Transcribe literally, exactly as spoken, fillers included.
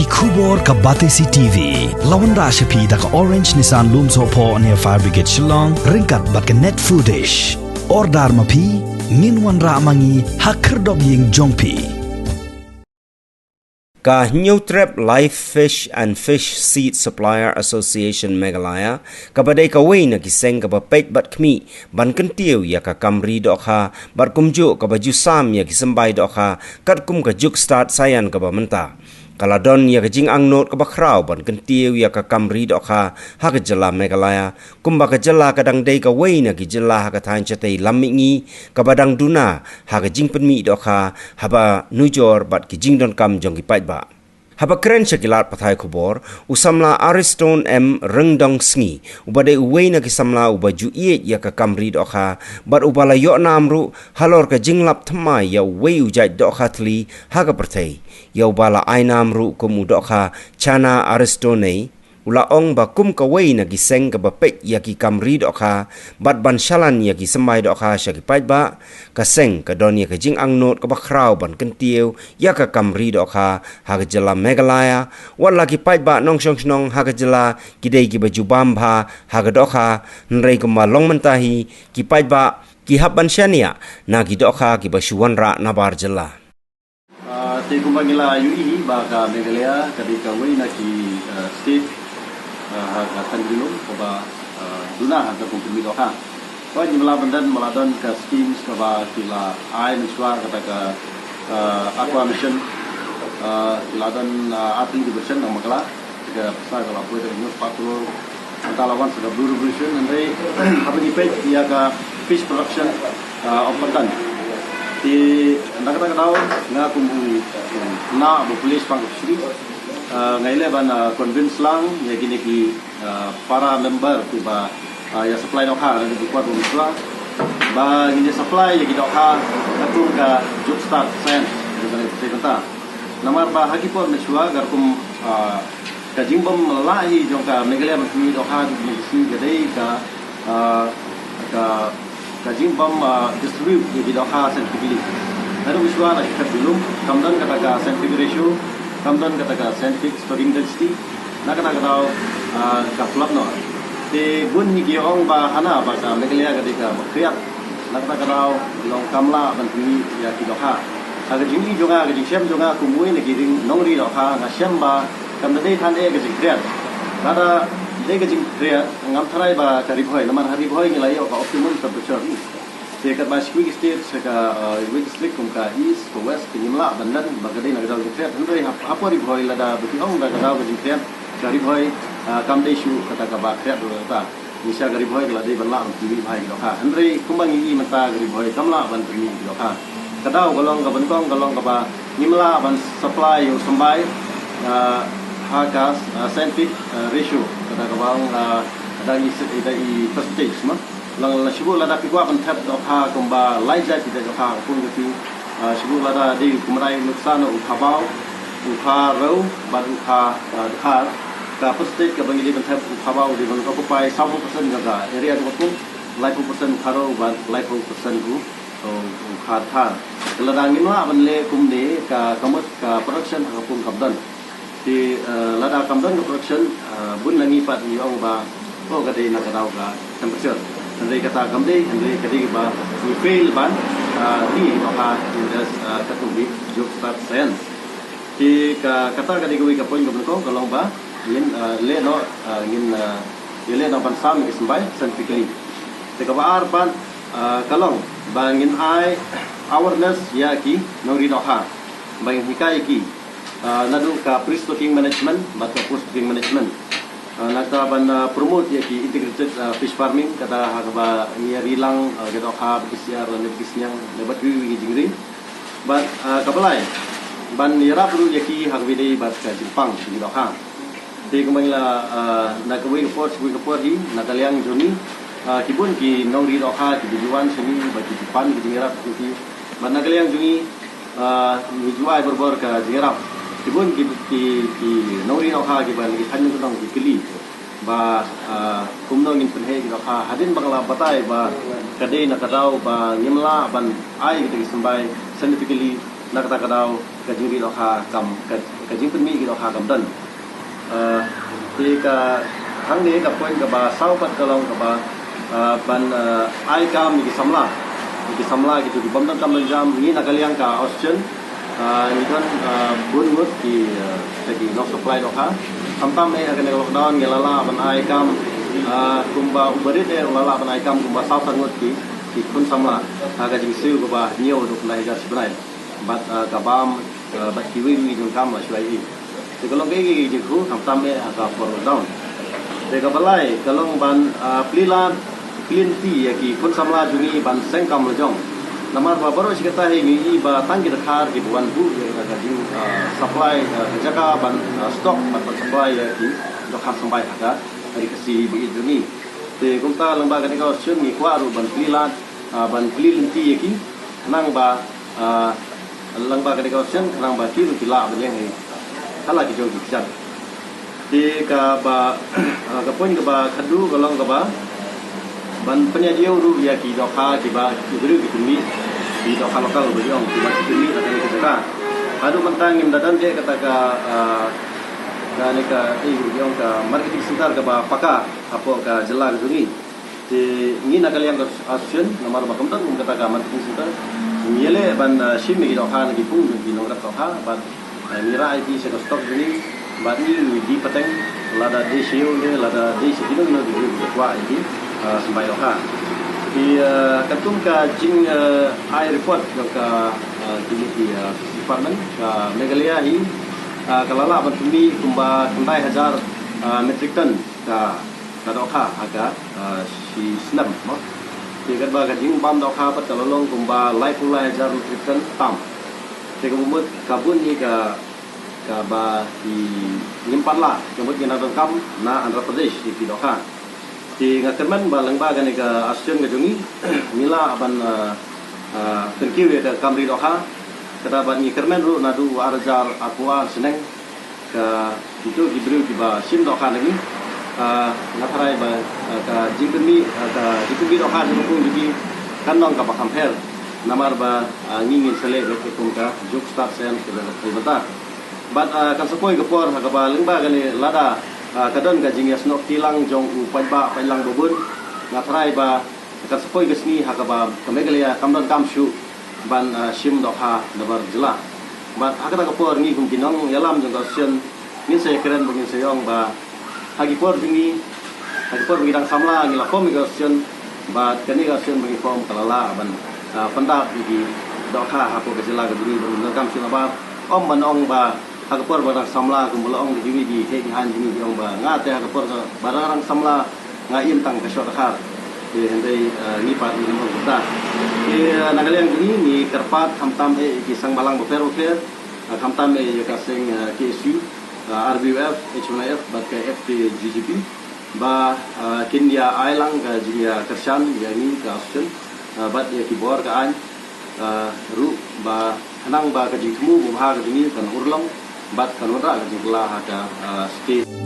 Khubor ka Batesi T V. La wanrah sha phi da ka Orange Nissan Lumsohphoh near Fire Brigade Shillong, ryngkat bad ka Net Foodish. Order ma phi, ngin wanrah ma ngi ha khyrdop ïing jong phi. Ka Hynñiewtrep Live Fish and Fish Seed Supplier Association Meghalaya, kaba dei kawei na ki seng kaba peit bad khmih ban kyntiew ïa ka kam ri dohkha, bad kumjuh kaba ju sam ïa ki symbai dohkha katkum ka juk stad saian kaba mynta, ka la don ïa ka jingangnud kaba khraw ban kyntiew ïa ka kam ri dohkha ha ka jylla Meghalaya, kumba ka jylla ka dang dei kawei na ki jylla ha ka thaiñ shatei lam mihngi kaba dang duna ha ka jingpynmih dohkha haba nujor bad ki jingdonkam jong ki paidbah. Haba kren sha ki lad pathai khubor, u samla Ariston M Ryngdongsngi, uba dei uwei na ki samla uba ju ïeit ïa ka kam ri dohkha, bad uba la ïoh nam ruh halor ka jinglap thymmai ïa uwei u jait dohkha thli ha ka pyrthei, ïa uba la ai nam ruh kum u dohkha Chana Aristonei, u la ong ba kum kawei na ki seng kaba peit ïa ki kam ri dohkha bad ban shalan ïa ki symbai dohkha sha ki paidbah, ka seng ka don ïa ka jingangnud kaba khraw ban kyntiew ïa ka kam ri dohkha ha ka jylla Meghalaya, wat la ki paidbah nongshong shnong ha ka jylla ki dei kiba ju bam bha ha ka dohkha, hynrei kumba long mynta hi ki paidbah ki hap ban shaniah na ki dohkha kiba shu wanrah nabar jylla. Ah, te kumba ngi la ïohi hi ba ka Meghalaya ka dei kawei na ki, ah, state, ah, ha ka thaiñ ri lum kaba, ah, duna ha ka kum pynmih dohkha. Ba ngi la ban don, ba la don ka schemes kaba ki la ai mynshuwa kata ka, ah, Aqua Mission, ah, ki la don, ah, artillery division na Meghalaya. Ka pisa ka la poi da ka News Patrol. Mynta la wan sa ka Blue Revolution, hynrei haba ngi peit ïa ka fish production, ah, ym pat don. Te na kata ka daw nga kum u, u khynnah ba pule shaphang ka fishery, ah, nga ïaleh ban, ah, convince lang ïa kine ki, ah, para member kiba, ah, ïa supply dohkha, na ki kwah ba mynshuwa ba ngin ïa supply ïa ki dohkha katkum ka juk stad science. Namar ba ha ki por mynshuwa ka rukom, ah, ka jingbym lah hi jong ka Meghalaya ban pynmih dohkha jong ka sngi ka dei ka, ah, ka, ka jingbym, ah, distribute ïa ki dohkha scientifically. Naduh mynshuwa na ki khat ki lum kam don kata ka scientific ratio, kam don kata ka scientific stocking density. Na kata ka daw, ah, ka flop noh. Te bun hi ki ong ba hana ba ka Meghalaya ka dei kaba khriat. Na kata ka daw long kam lah ban pynmih ïa ki dohkha. Ha ka jingim jong nga, ka jingshem jong nga kum uwei na ki ri nongri dohkha, nga shem ba kam da dei than eh ka jingkhriat. Lada dei ka jingkhriat, ngam tharai ba ka Ri Bhoi, namar ha Ri Bhoi ngi la ïoh ka optimum temperature. Te katba shi kawei ki state, sha ka, uh, wei district kum ka East, ka West, ka ngim lah ban don ba ka dei na ka daw jingkhriat. Hynrei hap-, hapoh Ri Bhoi lada ba ki ong da ka daw ka jingkhriat, ka Ri Bhoi, uh, kam dei shuh kata kaba khriat ruh kata. Ngi sha ka Ri Bhoi ka la dei ban lah ban pynmih bha ïa ki dohkha. Hynrei kumba ngi i mynta ka Ri Bhoi kam lah ban pynmih ïa ki dohkha. Ka daw ka long kaba nyngkong ka long kaba ngim lah ban supply ïa u symbai, ah, ha ka, ah, scientific, ah, ratio. Kata kaba ong, ah, da i, da i percentage ma. Long la shu lada phi kwah ban thep dohkha kumba lai jait ki dohkha ka pun ka phi. Ah, shu lada dei kumba dei nuksa na u khabaw, u kharew, bad u kha, ah, dkhar. Ka percentage kaba ngi dei ban thep u khabaw dei ban occupy sawphew percent jong ka area jong ka pun, laiphew percent u kharew bad laiphew percent u, u, u kha dkhar. Lada ngim lah ban leh kumne ka, ka mut ka production ha ka pun kam don. Te, eh, lada kam don ka production, eh, bun na ngi pat ngi ong ba, oh, ka dei na ka daw ka temperature. Hynrei kata kam dei, hynrei ka dei ba ngi fail ban, eh, ri dohkha in the, eh, katkum ki juk stad science. Te ka, kata ka dei kawei ka point kaba nyngkong ka long ba ngin, eh, leh noh, eh, ngin, eh, ïaleh noh ban sam ïa ki symbai scientifically. Te kaba ar pat, eh, ka long ba ngin ai awareness ïa ki nongri dohkha. Ba ngin hikai ïa ki, ah, naduh ka pre-stocking management bad ka post-stocking management. Ah, na kata ban, ah, promote ïa ki integrated, ah, fish farming, kata ha kaba ngi ïa ri lang, ah, ki dohkha ba ki syiar lane ba ki sniang, lane bad kiwei kiwei ki jingri. Bad, ah, kaba lai, ban ïarap ruh ïa ki ha kaba ïadei bad ka jingpang jong ki dohkha. Te kumba ngi la, ah, na kawei ka por sha kawei ka por hi, na ka liang jong ngi, ah, ki bun ki nongri dohkha kiba ju wan sha ngi bad ki ju pan ki jingïarap jong ki. Bad na ka liang jong ngi, ah, ngi ju ai barabor ka jingïarap. Ki bun ki, ki, ki nongri dohkha kiba na ki thaiñ nongkyndong ki kylli ba, ah, kumno ngin pynheh ki dohkha. Hadien ba nga la batai ba ka dei na ka daw ba ngim lah ban ai kita ki symbai scientifically, Na kata ka daw ka jingri dohkha kam, ka, ka jingpynmih ki dohkha kam don. Ah, te ka hangne ka point kaba saw pat ka long kaba, ah, ban, ah, ai kam ïa ki samla. Ïa ki samla kito ki bym don kam don jam, ngi na ka liang ka association, ah, ngi don, ah, bun ngut ki, ah, ki nong supply dohkha. Khamtam eh ha kane ka lockdown ngi la lah ban ai kam, ah, kumba u barit eh u la lah ban ai kam kumba saw san ngut ki, ki khun samla ha ka jingsiew kaba hynñiew haduh khyndai hajar shi bnai. Bad, ah, ka bam, ah, bad kiwei kiwei ki jingkam la shu ai ïa ngi. Te ka long kaei kaei ka jingkyrkhu khamtam eh ha ka por lockdown. Te kaba lai ka long ban, ah, plie lad plie lynti ïa ki khun samla jong ngi ban seng kam la jong. Namar ba baroh shi katta hi ngi ïohi ba tang ki dkhar kiba wan buh ïa ka jing, ah, supply, ah, ka jaka ban, ah, stock bad ban supply ïa ki dohkha symbai ha ka ri Khasi ba ïeit jong ngi. Te kumta lyngba kane ka association ngi kwah ruh ban plie lad, ah, ban plie lynti ïa ki khnang ba, ah, lyngba kane ka association khnang ba ki ruh ki lah ban ïeng ha la ki jong ki kjat. Te kaba, ah, ka point kaba khadduh ka long kaba ban pynïadei ruh ïa ki dohkha kiba ki briew ki pynmih, ki dohkha local ba jong kiba ki pynmih ha kane ka jaka. Haduh mynta ngim da don eh kata ka, ah, kane ka, eh, jong ka marketing center kaba paka hapoh ka jylla ka jong ngi. Te ngi na ka liang ka association namar ba kumta kum kata ka marketing center ngi ïaleh ban, ah, shim ïa ki dohkha na ki pung jong ki nongrep dohkha bad, ah, ngi rah ïa ki sha ka stock jong ngi bad ngi ngi die pateng lada dei sha ïew ne lada dei sha kino kino ki briew kiba kwah ïa ki, ah, symbai dohkha. Te, ah, katkum ka jing, ah, ai report jong ka, ah, ki, ki, ah, department ka Meghalaya hi, ah, ka la lah ban pynmih kumba khyndai hajar, ah, metric ton ka ka dohkha ha ka, ah, shi snem mo. Te katba ka jingbam dohkha pat ka la long kumba laiphew lai hajar metric ton tam. Te ka mut ka bun hi ka, kaba ki ngim pat lah, ka mut ngi nang donkam na Andhra Pradesh ïa ki dohkha. Te nga kyrmen ba lyngba kane ka association ka jong ngi ngi lah ban, ah, ah, pynkiew ïa ka kam ri dohkha. Kata bad ngi kyrmen ruh naduh ar hajar arphew ar snem ka kito ki briew kiba shim dohkha na ngi, ah, nga tharai ba, ah, ka jingpynmih, ah, ka jingpynmih dohkha jong ka pung jong ki kan long kaba kham pher namar ba, ah, ngi ngin sa leh beit kum ka juk stad shen ka jong ka pung mynta. Bad, ah, kan sa poi ka por ha kaba lyngba kane lada, ah, ka don ka jingïasnoh kti lang jong u paidbah paidlang babun, nga tharai ba kan sa poi ka sngi ha kaba ka Meghalaya kam donkam shuh ban, ah, shim dohkha nabar jylla. Bad ha kata ka por ngi kum ki nongïalam jong ka association ngin sa ïakren bad ngin sa ïong ba ha ki por jong ngi, ha ki por ba ngi dang samla ngi la form ïa ka association bad kane ka association ba ngi form ka la lah ban, ah, pyndap ïa ki dohkha hapoh ka jylla ka jong ngi ba ngin donkam shuh nabar. Ym ban ong ba ha ka por ba dang samla kumba la ong da kiwei ki heh ki haiñ jong ngi ki ong ba nga te ha ka por ba dang samla nga im tang ka shot dkhar. Te hynrei, eh, ngi pat ngi ong kumta. Te, eh, na ka liang jong ngi ngi kyrpad khamtam eh ki seng bhalang bapher bapher, eh, khamtam eh ïa ka seng, eh, K S U, eh, R B U F, H Y F bad ka F K J G P ba, eh, kin ïa ai lang ka jingïakyrshan ïa ngi ka association, eh, bad ïa ki bor ka aiñ, eh, ruh ba khnang ba ka jingthmu ba bha ka jong ngi kan urlong bad kan wanrah ka jingkylla ha ka, eh, state.